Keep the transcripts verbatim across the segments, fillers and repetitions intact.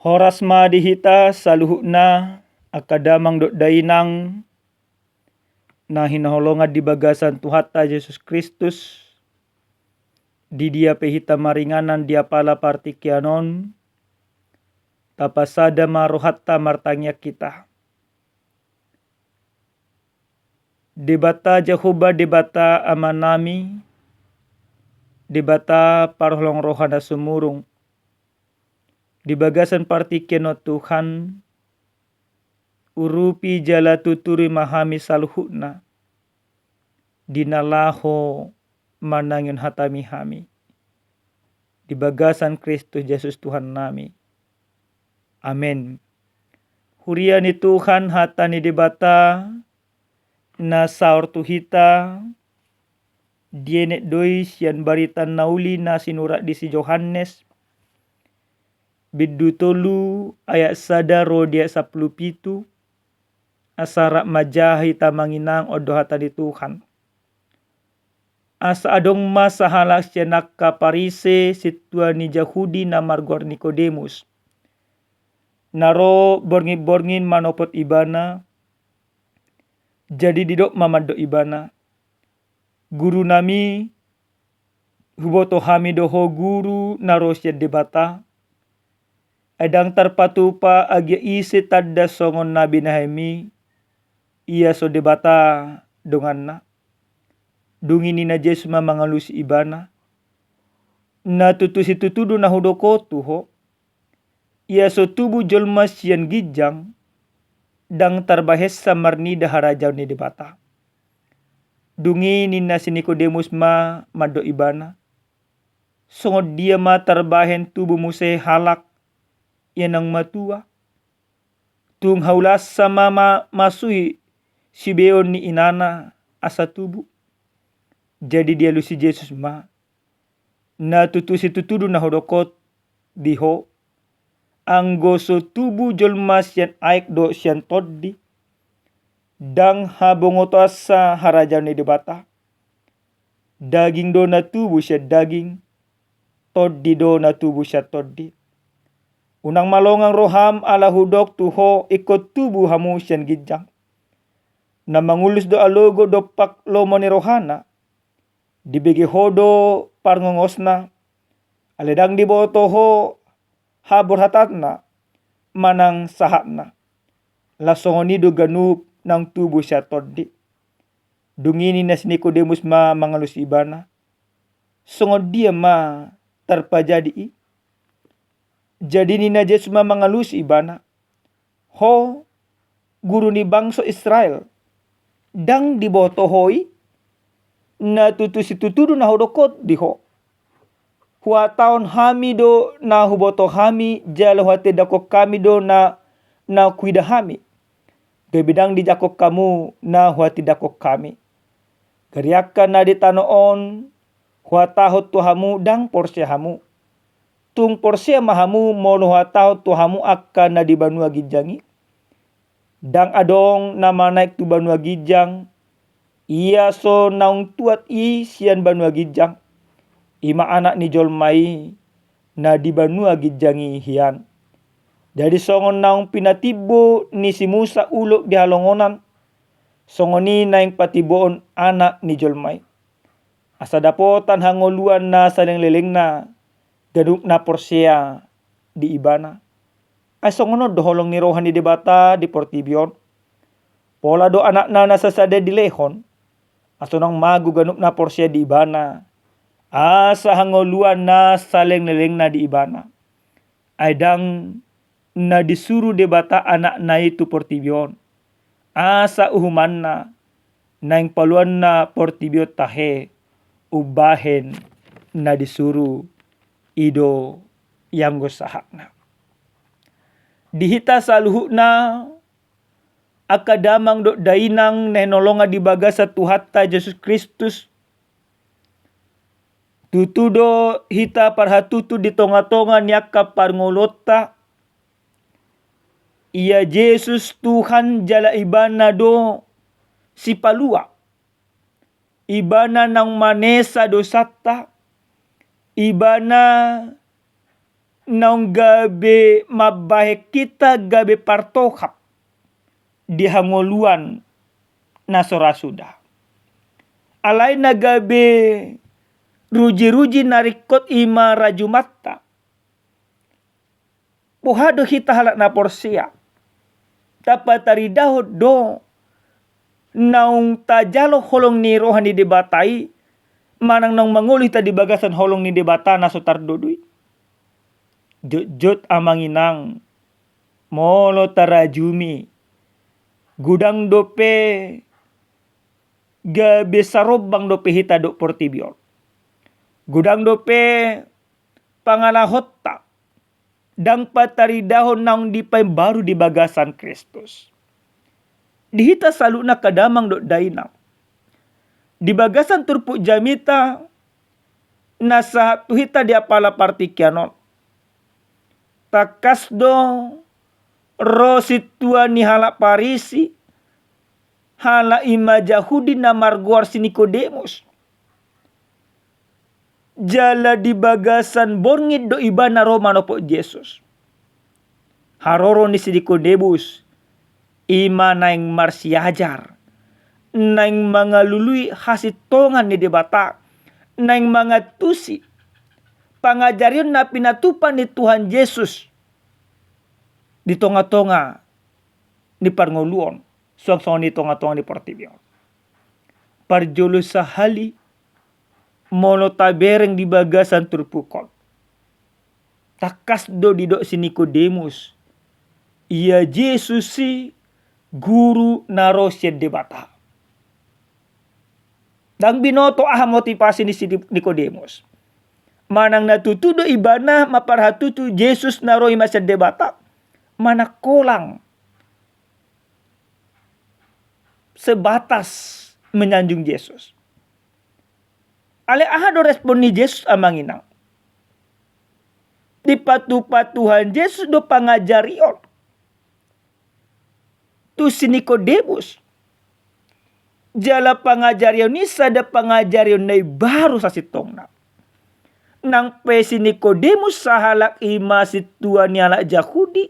Horas ma di hita saluhutna, angka damang dohot dainang na hinaholongan di bagasan Tuhanta Jesus Kristus, di dia pe hita maringanan di apala partingkian on, tapasada ma rohanta martangiang hita. Debata Jahowa, Debata Amanami, Debata parholong roha na sumurung, di bagasan partingkian on Tuhan, urupi jala tuturi ma hami saluhutna, di na laho manangihon hatami hami, di bagasan Kristus Jesus Tuhannami. Amen. Huria ni Tuhan, hata ni Debata na saor tu hita, dienet do i sian barita na uli na sinurat di si Johannes, bindu tolu ayat sada ro di ayat sampulu pitu. Asa rap ma ja hita manginang on do hata ni Tuhan. Asa adong ma sahalak sian angka Parise, sintua ni Jahudi na margoar Nikodemus, na ro borngin-borngin manopot Ibana. Jadi didok ma mandok Ibana, "Gurunami, huboto hami do Ho Guru na ro sian Debata, ai ndang tarpatupa agia ise tanda songon na binahenmi, ia so Debata donganna." Dung i ninna Jesus ma mangalusi ibana, "Na tutu situtu do na hudok on tu ho, ia so tubu jolma sian ginjang, ndang tarbahensa marnida harajaon ni Debata." Dung i ninna si Nikodemus ma mandok Ibana, "Songon dia ma tarbahen tubu muse halak ia naung matua? Tung haulasa ma, ma masuhi sibeon ni inana asa tubu?" Jadi dialusi Jesus ma, "Na tutu situtu do na hudok on di ho, anggo so tubu jolma sian aek dohot sian tondi, ndang habongotonsa harajaon ni Debata. Daging do na tubu sian daging, tondi do na tubu sian tondi. Unang ma longang roham ala hudok tu ho ingkon tubu hamu sian ginjang. Na mangullus do alogo dompak lomo ni rohana. Dibege ho do parngongosna, alai ndang diboto ho haborhatanna manang sahatna. Laos songon i do ganup naung tubu sian tondi." Dung i ninna si Nikodemus ma mangalusi Ibana, "Songon dia ma tarpajadi i?" Jadi ninna Jesus ma mangalusi ibana, "Ho, guru ni bangso Israel, ndang diboto ho i? Na tutu situtu do na hudok on di ho. Huhatahon hami do na huboto hami, jala huhatindangkon hami do na, na huida hami. Gabe ndang dijangkon hamu na huhatindangkon hami. Gariangka na di tano on huhatahon tu hamu, ndang porsea hamu. Tung porsea ma hamu molo huhatahon tu hamu angka na di banua ginjang i? Ndang adong na manaek tu banua ginjang, ia so naung tuat i sian banua ginjang, i ma Anak ni jolma i na di banua ginjang i hian. Jadi songon naung pinatimbo ni si Musa ulok di halongonan, songon i naeng patimboon Anak ni jolma i, asa dapotan hangoluan na saleleng-lelengna ganup na porsea di ibana." Ai songon on do holong ni roha ni Debata di portibi on. Pola do Anakna na sasada dilehon, asa unang mago ganup na porsea di ibana, asa hangoluan na saleleng-lelengna di ibana. Ai ndang na disuru Debata Anakna i tu portibi on, asa uhumanna naeng paluanna portibi on tahe umbahen na disuru i do ianggo sahatna. Di hita saluhutna, angka damang dohot dainang na hinaholongan di bagasan Tuhanta Jesus Kristus, tutu do hita parhatutu di tonga-tonga ni angka parngoluonta. Ia Jesus Tuhan jala Ibana do Sipalua. Ibana naung manesa dosanta, Ibana naung gabe mambahen hita gabe partohap di hangoluan na so ra suda. Alai na gabe ruji-ruji na ringkot i ma rajumanta. Boha do hita halak na porsea? Tapataridahon do naung tajalo holong ni roha ni Debata i, manang naung mangolu hita di bagasan holong ni Debata na so tardodo i? Jotjot amang inang, molo tarajumi, godang dope gabe sarombang dope hita dohot portibi on. Godang dope pangalahonta ndang pataridahon naung dipaimbaru di bagasan Kristus. Di hita saluhutna angka damang dohot dainang, di bagasan turpuk jamita na sahat tu hita di apala partingkian on, tangkas do ro sintua ni halak Parisi, halak i ma Jahudi na margoar si Nikodemus. Jala di bagasan borngin do ibana ro manopot Jesus. Haroro ni si Nikodemus i ma naeng marsiajar, naeng mangalului hasintongan ni Debata, naeng mangantusi pangajarion na pinatupa ni Tuhan Jesus di tonga-tonga ni parngoluon, suang songon i di tonga-tonga ni portibi on. Parjolo sahali, molo tabereng di bagasan turpuk on, tangkas do didok si Nikodemus, ia Jesus i guru na ro sian Debata. Ndang binoto aha motivasi ni si Nikodemus. Manang na tutu do ibana mamparhatutu Jesus na ro i ma sian Debata, manang holan sebatas menyanjung Jesus. Alai aha do respon ni Jesus amang inang? Dipatupa Tuhan Jesus do pangajarion tu si Nikodemus. Jala pangajarion i sada pangajarion na imbaru sasintongna. Nang pe si Nikodemus sahalak i ma sintua ni halak Jahudi,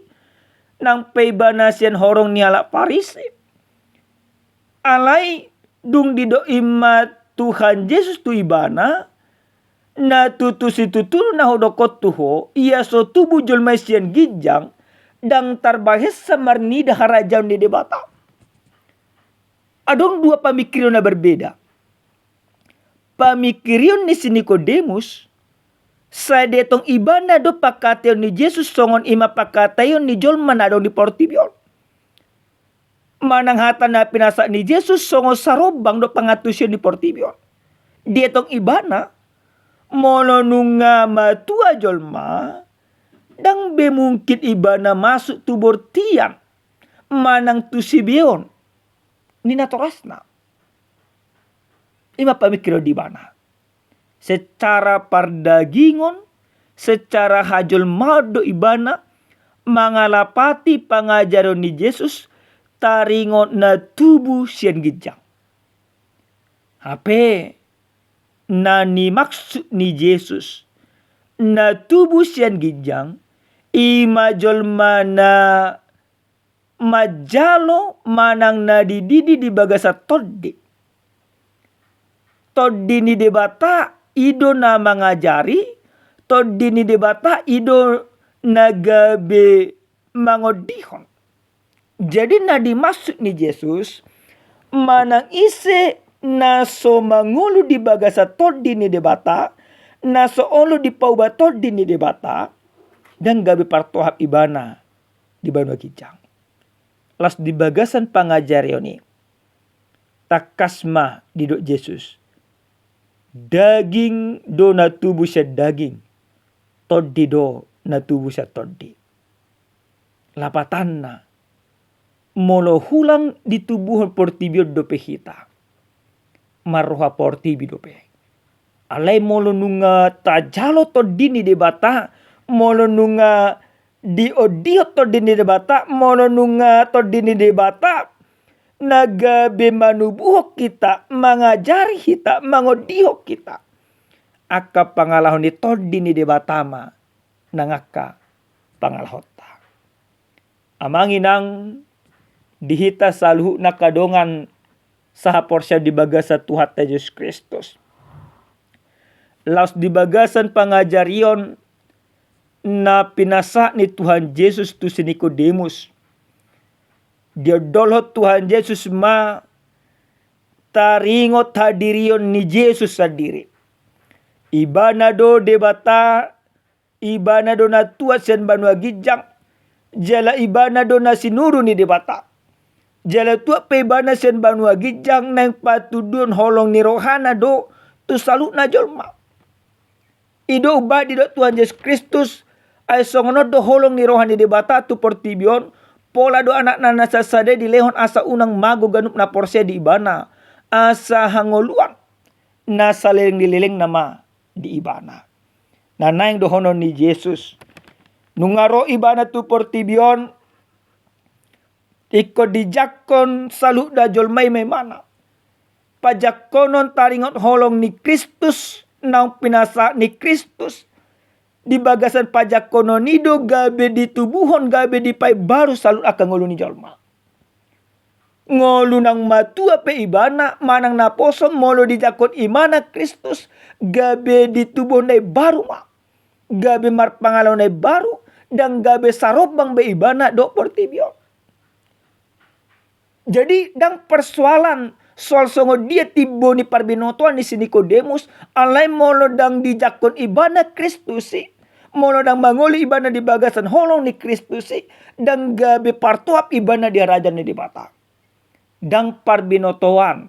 nang pe ibana sian horong ni halak Parisi. Alai dung didok i ma Tuhan Jesus tu ibana, na tutu situtu na hudok on tu ho, ia so tubu jolma i sian ginjang, ndang tarbahensa marnida harajaon ni Debata. Adong dua pamingkirion na berbeda. Pamingkirion ni si Nikodemus, sai dietong ibana do pangkataion ni Jesus songon i ma pangkataion ni jolma na adong di portibi on. Manang hata na pinasahat ni Jesus songon sarombang do pangantusion di portibi on. Dietong ibana, molo nunga matua jolma, ndang be mungkin ibana masuk tu bortian manang tu sibeon ni natorasna. I ma pamingkirion di ibana. Secara pardagingon, secara hajolmaon do ibana mangalapati pangajarion ni Jesus taringot na tubu sian ginjang. Hape na nimaksud ni Jesus na tubu sian ginjang, i ma jolma na manjalo manang na dididi di bagasan tondi. Tondi ni Debata i do na mangajari, tondi ni Debata i do na gabe mangondihon. Jadi na dimaksud ni Jesus, manang ise na so mangolu di bagasan tondi ni Debata, na so olo dipauba tondi ni Debata, ndang gabe partohap ibana di banua ginjang. Laos di bagasan pangajarion i, tangkas ma didok Jesus, daging do na tubu sian daging, tondi do na tubu sian tondi. Lapatanna, molo hulang ditubuhon portibi on dope hita, marroha portibi dope. Alai molo nunga tajalo tondi ni Debata, molo nunga diondihon tondi ni Debata, molo nunga tondi ni Debata na gabe manubuhon hita, mangajari hita, mangondihon hita, angka pangalaho ni tondi ni Debata ma nang angka pangalahonta. Amang inang, di hita saluhutna angka dongan sahaporseaon di bagasan Tuhanta Jesus Kristus. Laos di bagasan pangajarion na pinasahat ni Tuhan Jesus tu si Nikodemus, diondolhon Tuhan Jesus ma taringot hadirion ni Jesus sandiri. Ibana do Debata, Ibana do na tuat sian banua ginjang, jala Ibana do na sinuru ni Debata. Jala tuat pe Ibana sian banua ginjang naeng patuduhon holong ni rohana do tu saluhutna jolma. I do umbahen didok Tuhan Jesus Kristus, ai songon on do holong ni roha ni Debata tu portibi on, pola do Anakna na sasada i dilehon asa unang mago ganup na porsea di Ibana, asa hangoluan na saleleng ni lelengna ma di Ibana. Na naeng dohonon ni Jesus, nunga ro Ibana tu portibi on, ingkon dijangkon saluhutna jolma i ma Ibana. Pajangkonon taringot holong ni Kristus, naung pinasahat ni Kristus, di bagasan pajangkonon i do gabe ditubuhon, gabe dipaimbaru saluhut angka ngolu ni jolma. Ngolu naung matua pe ibana manang naposo, molo dijangkon ibana Kristus, gabe ditubuhon na imbaru ma. Gabe marpangalaho na imbaru, ndang gabe sarombang be ibana dohot portibi on. Jadi ndang persoalan soal songon dia timbo ni parbinotoan ni si Nikodemus, alai molo ndang dijangkon ibana Kristus i, molo ndang mangolu ibana di bagasan holong ni Kristus i, ndang gabe partoap ibana di harajaon ni Debata. Ndang parbinotoan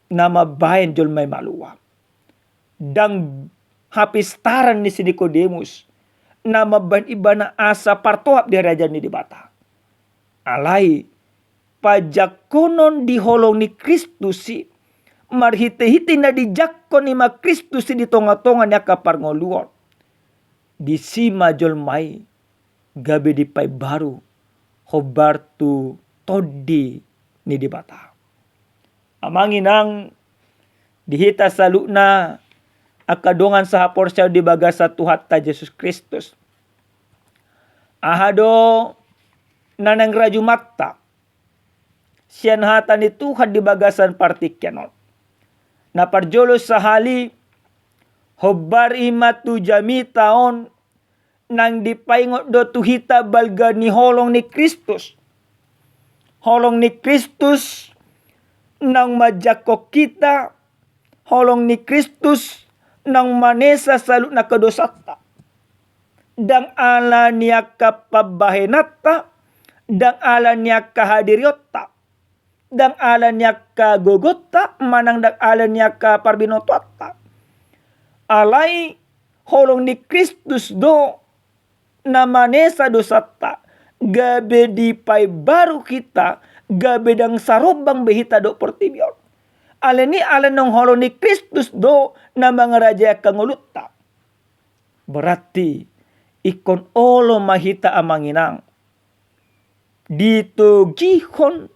na mambahen jolma i malua. Ndang hapistaran ni si Nikodemus na mambahen ibana asa partoap di harajaon ni Debata. Alai pajangkonon di holong ni Kristus i, marhitehite na dijangkon i ma Kristus i di tongatonga ni angka parngoluon, disi ma jolma i gabe dipaimbaru hombar tu Tondi ni Debata. Amang inang, di hita saluhutna angka dongan sahaporseaon di bagasan Tuhanta Jesus Kristus, aha do na naeng rajumanta sian hata ni Tuhan di bagasan partingkian on? Na parjolo sahali, hombar i ma tu jamita on, naeng dipaingot do tu hita balga ni holong ni Kristus. Holong ni Kristus naung manjangkon hita, holong ni Kristus naung manesa saluhut angka dosanta. Ndang ala ni angka pambahenanta, ndang ala ni angka hadirionta, ndang ala ni angka gogonta, manang ndang ala ni angka parbinotoanta. Alai holong ni Kristus do na manesa dosanta, gabe dipaimbaru hita, gabe ndang sarombang be hita dohot portibi on. Alani i, ala naung holong ni Kristus do na mangarajai angka ngolunta. Berarti ingkon olo ma hita, amang inang, ditogihon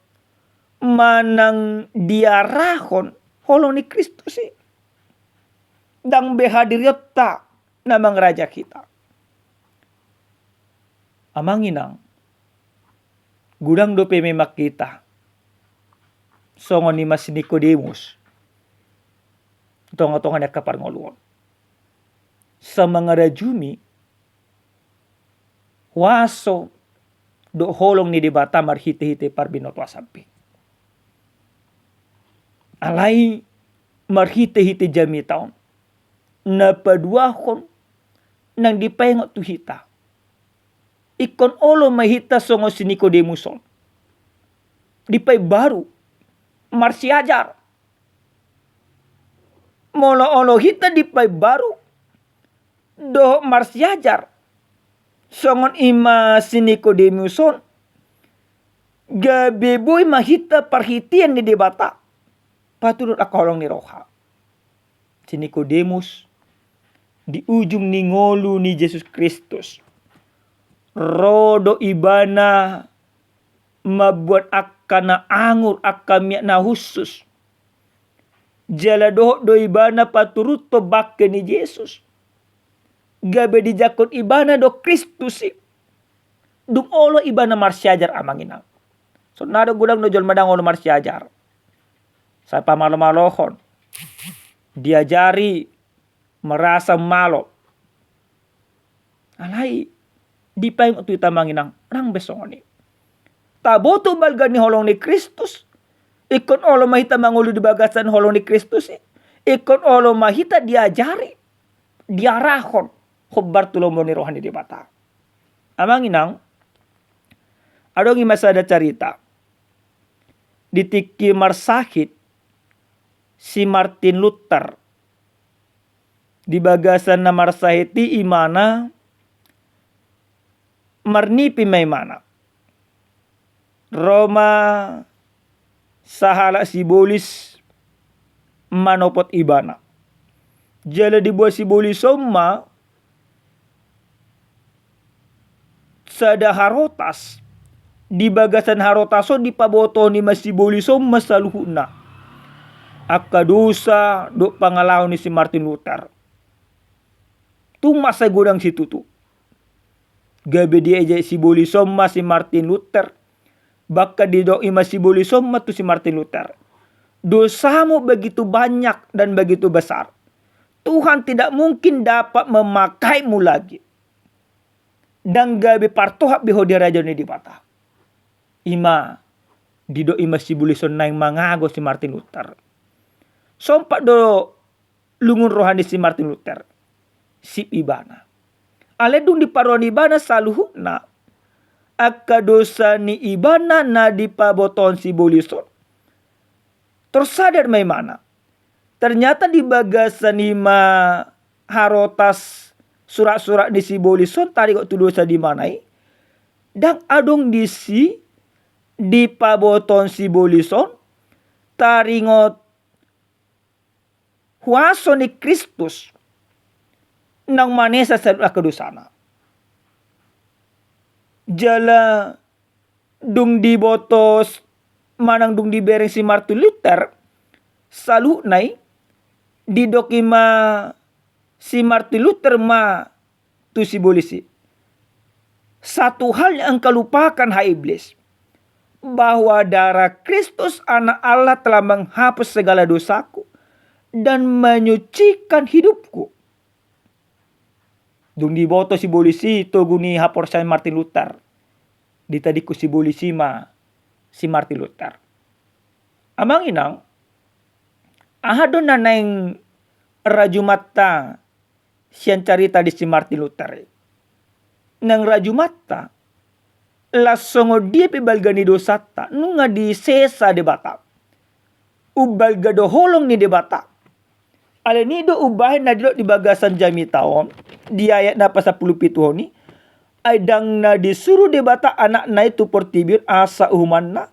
manang diarahon holong ni Kristus i. Ndang be hadirionta na mangarajai hita. Amang inang, godang dope memang hita songon i ma si Nikodemus di tongatonga ni angka parngoluon, sai mangarajumi huaso dohot holong ni Debata marhitehite parbinotoan sambing. Alai marhitehite jamita on, na paduahon naeng dipaingot tu hita, ingkon olo ma hita songon si Nikodemus on, dipaimbaru, marsiajar. Molo olo hita dipaimbaru dohot marsiajar songon i ma si Nikodemus on, gabe boi ma hita parhitean ni Debata patuduhon angka holong ni roha. Si Nikodemus di ujung ni ngolu ni Jesus Kristus, ro do ibana mamboan angka na angur, angka miak na hushus. Jala dohot do ibana paturuthon bangke ni Jesus. gabe dijangkon ibana do Kristus i. Dung olo ibana marsiajar, amang inang. Songon na do godang do jolma ndang olo marsiajar. Sai pamalo-malohon. Diajari, merasa malo. Alai dipaingot tu hita, amang inang, ndang be songon i. Taboto balga ni holong ni Kristus. Ingkon olo ma hita mangolu di bagasan holong ni Kristus i. Ingkon olo ma hita diajari, diarahon hombar tu lomo ni roha ni Debata. Amang inang, adong i ma sada carita. Di tingki marsahit si Martin Luther, di bagasan na marsahit i imana, marnipi ma imana. Ro ma sahalak sibolis manopot ibana. Jala diboan sibolis on ma sada harotas. Di bagasan harotas on dipabotohon i ma sibolis on ma saluhutna angka dosa dohot pangalaho ni si Martin Luther. Tung mansai godang situtu. Gabe diejek sibolis on ma si Martin Luther. Bahkan didok i ma sibolis on ma tu si Martin Luther, "Dosamu begitu banyak dan begitu besar. Tuhan tidak mungkin dapat memakaimu lagi. Ndang gabe partohap be ho di harajaon ni Debata." I ma didok i ma sibolis on naeng mangago si Martin Luther. Sompat do lungun roha ni si Martin Luther. Sip ibana. Alai dung diparoan ibana saluhutna angka dosa ni ibana na dipabotohon sibolis on, torsadar ma imana. Ternyata di bagasan i ma harotas, surat-surat ni sibolis on taringot tu dosa ni ibana i, ndang adong disi dipabotohon sibolis on taringot huaso ni Kristus naung manesa saluhut angka dosana. Jala dung diboto manang dung dibereng si Martin Luther saluhutna i, didok i ma si Martin Luther ma tu sibolis i, "Satu hal yang engkau lupakan, hai iblis, bahwa darah Kristus, Anak Allah, telah menghapus segala dosaku dan menyucikan hidupku." Dung diboto sibolis i togu ni haporseaon Martin Luther, ditadingkon sibolis i ma si Martin Luther. Amang inang, aha do na naeng rajumanta sian carita di si Martin Luther i? Naeng rajumanta, las songon dia pe balga ni dosanta, nunga disesa Debata. Umbalga do holong ni Debata. Alani do umbahen na didok di bagasan jamita on, di ayat na pasampulu pitu on i, ai ndang na disuru Debata Anakna i tu portibi on asa uhumanna,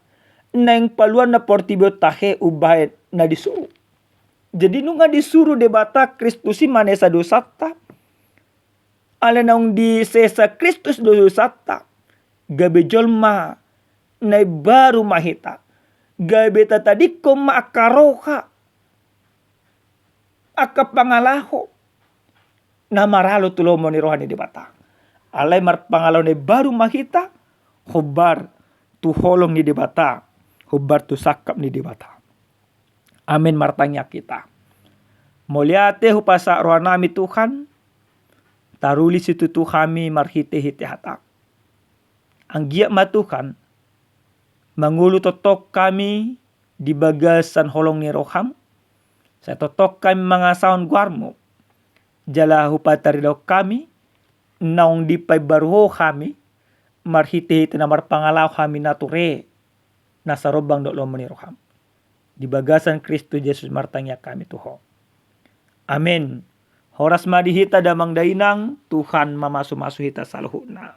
naeng paluanna portibi on tahe umbahen na disuru. Jadi nunga disuru Debata Kristus i manesa dosanta. Alai naung disesa Kristus do dosanta, gabe jolma na imbaru ma hita. Gabe tatadingkon ma angka roha, angka pangalaho na maralo tu lomo ni roha ni Debata. Alai marpangalaho na imbaru ma hita, hombar tu holong ni Debata, hombar tu sangkap ni Debata. Amen. Martangiang hita. Mauliate hupasahat rohanami Tuhan, taruli situtu hami marhitehite hataM. Anggiat ma Tuhan, mangolu tongtong hami di bagasan holong ni rohaM, sai tongtong hami mangasahon goarMu, jala hupataridahon hami, naung dipaimbaru Ho hami, marhitehite na marpangalaho hami na ture, na sarombang dohot lomo ni rohaM. Di bagasan Kristus Jesus martangiang hami tu Ho. Amen. Horas ma di hita damang dainang, Tuhan mamasumasu hita saluhutna.